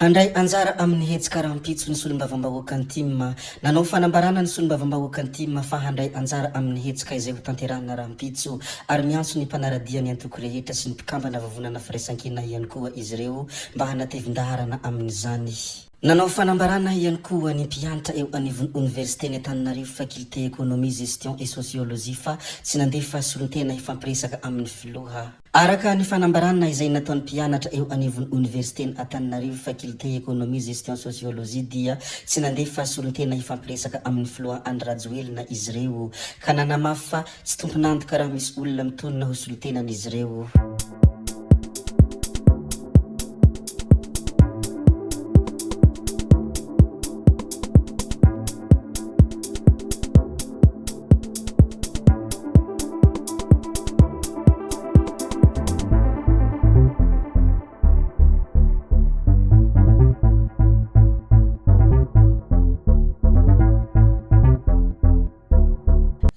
Handray anjara amin'ny hetsika rahampitso ny solombavambahoakan'ny tim. Nanao fanambarana ny solombavambahoakan'ny tim fa handray anjara amin'ny hetsika izay hotanterahina rahampitso ary miantso ny mpanara-dia ny antoko rehetra sy ny mpikambana vovonana Firaisankina ihany koa izy ireo mba hanatevin-daharana amin'izany. Nanao fanambarana ihany koa ny mpianatra eo anivon'ny oniversiten' Antananarivo Faculté Economie, Gestion et Sociologie fa tsy nandefa solontena hifampiresaka amin'ny filoha. Araka ny fanambarana izay nataon'ny mpianatra eo anivon'ny Oniversiten' Antananarivo Faculté Economie Gestion Sociologie dia tsy nandefa solontena hifampiresaka amin'ny filoha Andry Rajoelina izy ireo ka nanamafy fa tsy tompon'antoka raha misy olona mitonona ho solontenan'izy ireo.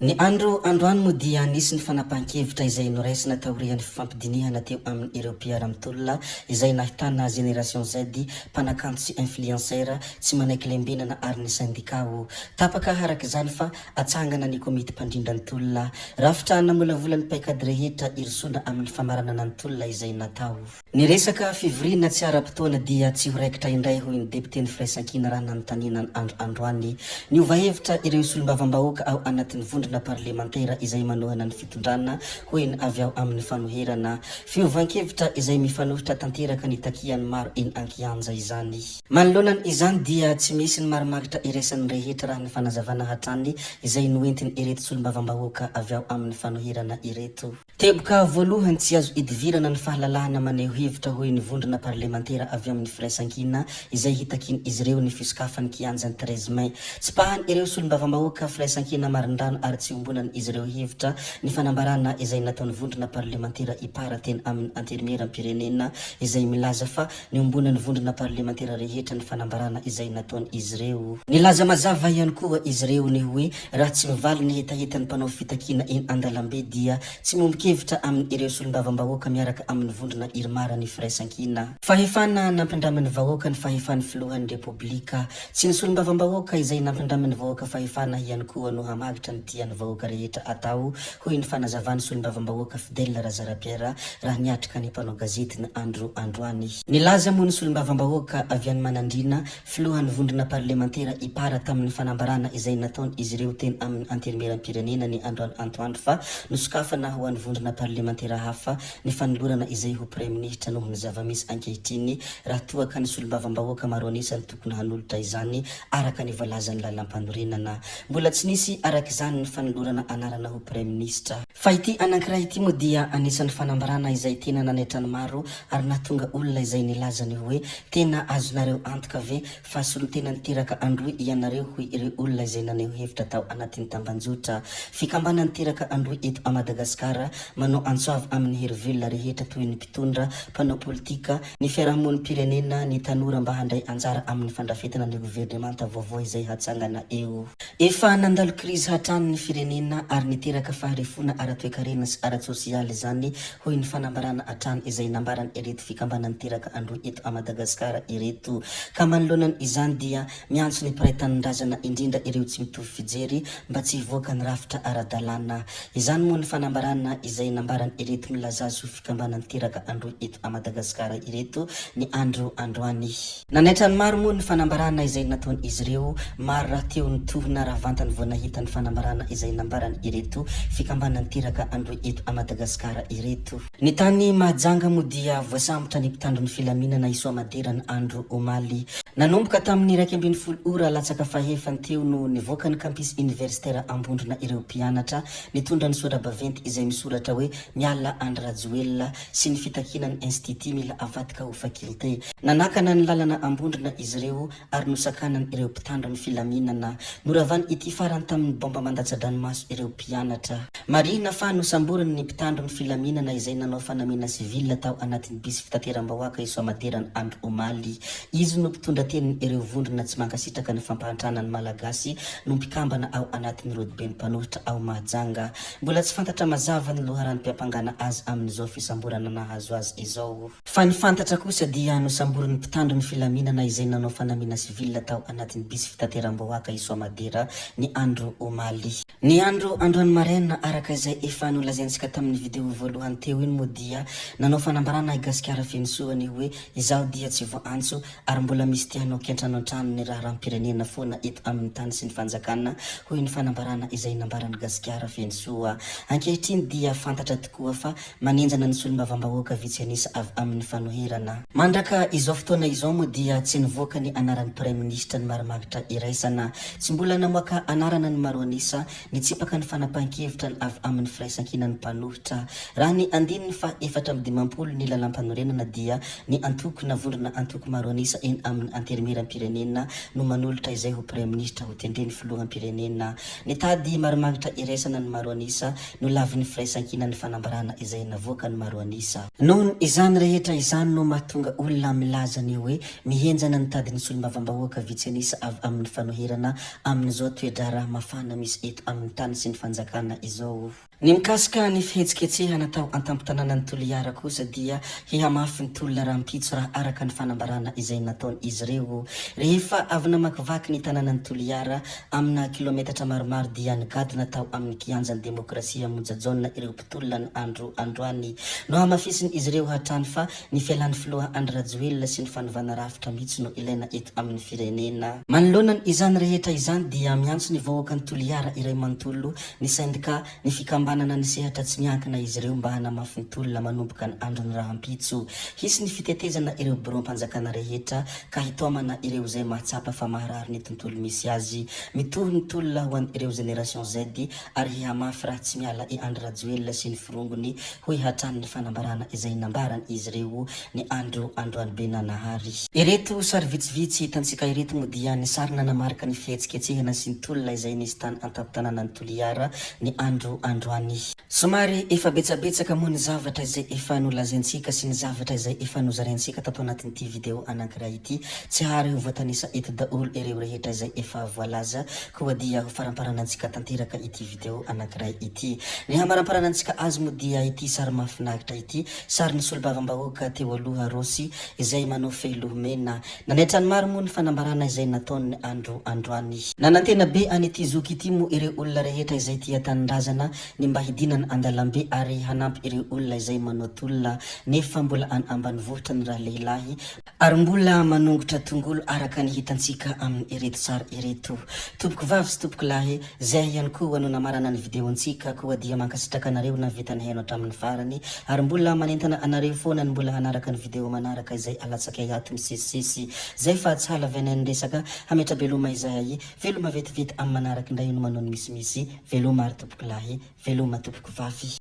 Ny andro androany moa dia nisy ny fanapahan-kevitra izay noraisina taorian'ny fifampidinihana teo amin'ireo mpiara-mitolona izay nahitana Génération Z, mpanakanto sy influenceur, tsy manaiky lembenana ary ny sendika ho. Tapaka araka izany fa Atsangana ny komity mpandrindra ny tolona. Rafitra namolavola ny paikady rehetra hirosoana amin'ny famaranana ny tolona izay natao. Ny resaka fivoriana tsy ara-potoana dia tsy ho raikitra indray hoy ny depioten'ny Firaisankina raha nanontaniana ny andro androany. Niova hevitra ireo solombavambahoaka ao anatin'ny vondrona parlemantera izay manohana ny fitondrana hoy ny avy ao amin'ny fanoherana. Fiovan-kevitra izay mifanohitra tanteraka ny takian'ny maro eny an-kianja izany. Manoloana izany dia tsy misy ny marimaritra iraisan'ny rehetra raha ny fanazavana hatrany izay noentin ireto solombavambahoaka avy ao amin'ny fanoherana ireto. Teboka voalohany tsy azo idivirana ny fahalalahana maneho hevitra hoy ny vondrona parlemantera avy amin'ny Firaisankina izay hitakian'izy ireo ny fisokafan'ny kianjan'ny 13 mai. Tsipahan ireo solombavambahoaka Firaisankina marindrano ary tsy iombonan'izy ireo hevitra ny fanambarana izay nataon'ny vondrona parlemantera IPAR teny amin'ny Antenimierampirenena izay milaza fa Niombonan'ny vondrona parlemantera rehetra ny fanambarana izay nataon'izy ireo. Nilaza mazava ihany koa izy ireo ny hoe raha tsy mivaly ny hetahetan'ny mpanao fitakiana eny an-dalambe dia tsy miombon-kevitra amin'ireo solombavambahoaka miaraka amin'ny vondrona Irmar ny Firaisankina. Fahefana nampindramin'ny vahoaka ny fahefan'ny filohan'ny Repoblika. Tsy ny solombavambahoaka izay nampindramin'ny vahoaka fahefana ihany koa no hamagitra ny tian'ny vahoaka rehetra atao, hoy ny fanazavan'ny solombavambahoaka Fidèle Razarapiera raha niatrika ny mpanao gazety ny andro androany. Nilaza moa ny solombavambahoaka avy any Manandriana, filohan'ny vondrona parlemantera IPAR tamin'ny fanambarana izay nataon'izy ireo teny amin'ny Antenimierampirenena ny androany antoandro fa nosokafana ho an'ny vondrona parlemantera hafa ny fanolorana izay ho praiminisitra noho ny zava-misy ankehitriny raha toa ka ny solombavambahoaka maro an'isa no tokony hanolotra izany araka ny voalazan'ny lalàmpanorenana. Mbola tsy nisy araka izany ny fanolorana anarana ho praiminisitra. Fa ity anankiray ity moa dia anisan'ny fanambarana izay tena nanaitra ny maro ary nahatonga olona izay nilaza ny hoe tena azonareo antoka ve fa solontena niteraka Androy ianareo hoy ireo olona izay naneho hevitra tao anatin'ny tambanjotra fikambanan'ny teraka Androy eto a Madagasikara manao antso avo amin'ny hery velona rehetra toy ny mpitondra, mpanao politika, ny fiarahamonim-pirenena, ny tanora mba handray anjara amin'ny fandrafetana ny governemanta vaovao izay hatsangana eo. Efa nandalo krizy hatrany ny firenena ary niteraka faharefoana ara-toekarena sy ara-tsosialy izany, hoy ny fanambarana hatrany izay nambaran'ireto fikambanan'ny teraka Androy eto a Madagasikara ireto. Ka manoloana izany dia miantso ny mpiray tanindrazana indrindra ireo tsy mitovy fijery mba tsy hivoaka ny rafitra ara-dalàna. Izany moa ny fanambarana izay nambaran'ireto milaza azy ho fikambanan'ny teraka Androy eto a Madagasikara ireto ny andro androany. Nanaitra ny maro moa ny fanambarana izay nataon'izy ireo, maro rahateo ny tohina raha vantany vao nahita ny fanambarana izay nambaran'ireto fikambanan'ny teraka Androy eto a Madagasikara ireto. Ny tany Mahajanga moa dia voasambotra ny mpitandro ny filaminana i Soamadera ny andro omaly. Nanomboka tamin'ny 11 ora latsaka fahefany teo no nivoaka ny Campus Universitaire Ambondrona ireo mpianatra nitondra ny sora-baventy izay misoratra hoe Miala Andry Rajoelina sy ny fitakiana ny Institut mila avadika ho fakilte. Nanakana ny lalana Ambondrona izy ireo ary nosakanany ireo mpitandro ny filaminana. Noravany ity farany tamin'ny baomba mandatsa-dranomaso ireo mpianatra. Marihina. Marihina fa nosamboriny ny mpitandro ny filaminana izay nanao fanamiana sivila tao anatin'ny bisy fitateram-bahoaka i Soamadera ny andro omaly. Izy no mpitondra tenin' ireo vondrona tsy mankasitraka ny fampahantrana ny Malagasy no mpikambana ao anatin'ny rodoben'ny mpanohitra ao Mahajanga. Mbola tsy fantatra mazava ny loharanom-piampangana azy amin'izao fisamborana nahazo azy izao. Fa ny fantatra kosa dia nosamborin'ny mpitandro ny filaminana izay nanao fanamiana sivila tao anatin'ny bisy fitateram-bahoaka i Soamadera ny andro omaly. Ny andro androany maraina, araka izay efa nolazaintsika tamin'ny video voalohany teo iny moa dia nanao fanambarana i Gasikara Fenosoa ny hoe izaho dia tsy voaantso ary mbola misy te hanao kiantrano an-trano ny raharaham-pirenena foana eto amin'ny tany sy ny fanjakana hoy ny fanambarana izay nambaran'i Gasikara Fenosoa. Ankehitriny dia fantatra tokoa fa Manenjana ny solombavambahoaka vitsy an'isa avy amin'ny fanoherana. Mandraka izao fotoana izao moa dia tsy nivoaka ny anaran'ny praiminisitra ny marimaritra iraisana. Tsy mbola namoaka anarana ny maro an'isa, nitsipaka ny fanapahan-kevitra ny avy amin'ny firaisankinan'ny mpanohitra. Raha ny andininy faha 54 ny lalàmpanorenana dia ny antoko na vondrona antoko maro an'isa eny amin'ny antenimierampirenena no manolotra izay ho praiminisitra hotendren'ny filoham-pirenena. Nitady marimaritra iraisana ny maro an'isa Nolavin'ny firaisankina ny fanambarana izay navoakan'ny maro an'isa. Noho izany rehetra izany no mahatonga olona milaza ny hoe mihenjana ny tadin'ny solombavambahoaka vitsy an'isa avy amin'ny fanoherana amin'izao toe-draharaha mafana misy eto amin'ny tany sy ny fanjakana izao. Ny mikasika ny fihetsiketsehana tao an-tampon-tanànan'i Toliara kosa dia hihamafy ny tolona rahampitso raha araka ny fanambarana izay nataon'izy ireo. Rehefa avy namakivaky ny tanànan'i Toliara Amina kilometatra maromaro dia nigadona tao amin'ny kianjan'ny demokrasia Monja Jaona ireo mpitolona ny andro androany. Nohamafisin'izy ireo hatrany fa ny fialan'ny filoha Andry Rajoelina sy ny fanovana rafitra mihitsy no ilaina eto amin'ny firenena. Manoloana izany rehetra izany dia miantso ny vahoakan'i Toliara iray manontolo, ny sendika, ny fikambanana ny sehatra tsy miankina izy ireo mba hanamafy ny tolona manomboka ny andron'ny rahampitso. Hisy ny fitetezana ireo biraom-panjakana rehetra ka hitaomana ireo izay mahatsapa fa maharary ny tontolo misy azy. Mitohy ny tolona ho an'ireo Génération Z ary hihamafy raha tsy miala i Andry Rajoelina sy ny forongony, hoy hatrany ny fanambarana izay nambaran'izy ireo ny andro androany be nanahary. Ireto sary vitsivitsy hitantsika ireto moa dia ny sary nanamarika ny fihetsiketsehana sy ny tolona izay nisy tany an-tampon-tanànan'i Toliara ny andro androany. Somary efa betsabetsaka moa ny zavatra izay efa nolazaintsika sy ny zavatra izay efa nozaraintsika tato anatin'ity video anankiray ity. Tsy hary ho voatanisa eto daholo ireo rehetra izay efa voalaza, koa dia ho faramparanantsika tanteraka ity video anankiray ity. Ny hamaramparanantsika azy moa dia ity sary mahafinaritra ity, sarin'ny solombavambahoaka teo aloha Rossy izay manao fehiloha mena. Nanaitra ny maro moa ny fanambarana izay nataony ny andro androany. Nanantena be an'ity zoky ity moa ireo olona rehetra izay tia tanindrazana ny mba hidinana an-dalambe ary hanampy ireo olona izay manao tolona nefa mbola any ambanivohitra ny ralehilahy ary mbola manongotra tongolo araka ny hitantsika amin ireto sary ireto. Tompoko vavy sy tompoko lahy, zay ihany koa no namarana ny video ntsika koa dia mankasitraka anareo nahavita nihaino hatramin'ny farany ary mbola manentana anareo foana ny mbola hanaraka ny video manaraka izay alatsakay ato misesisesy zay fa tsy halavainay ny resaka hametra-beloma izahay veloma vetivety amin'ny manaraka indray no manao ny misimisy veloma ary tompoko lahy veloma tompoko vavy.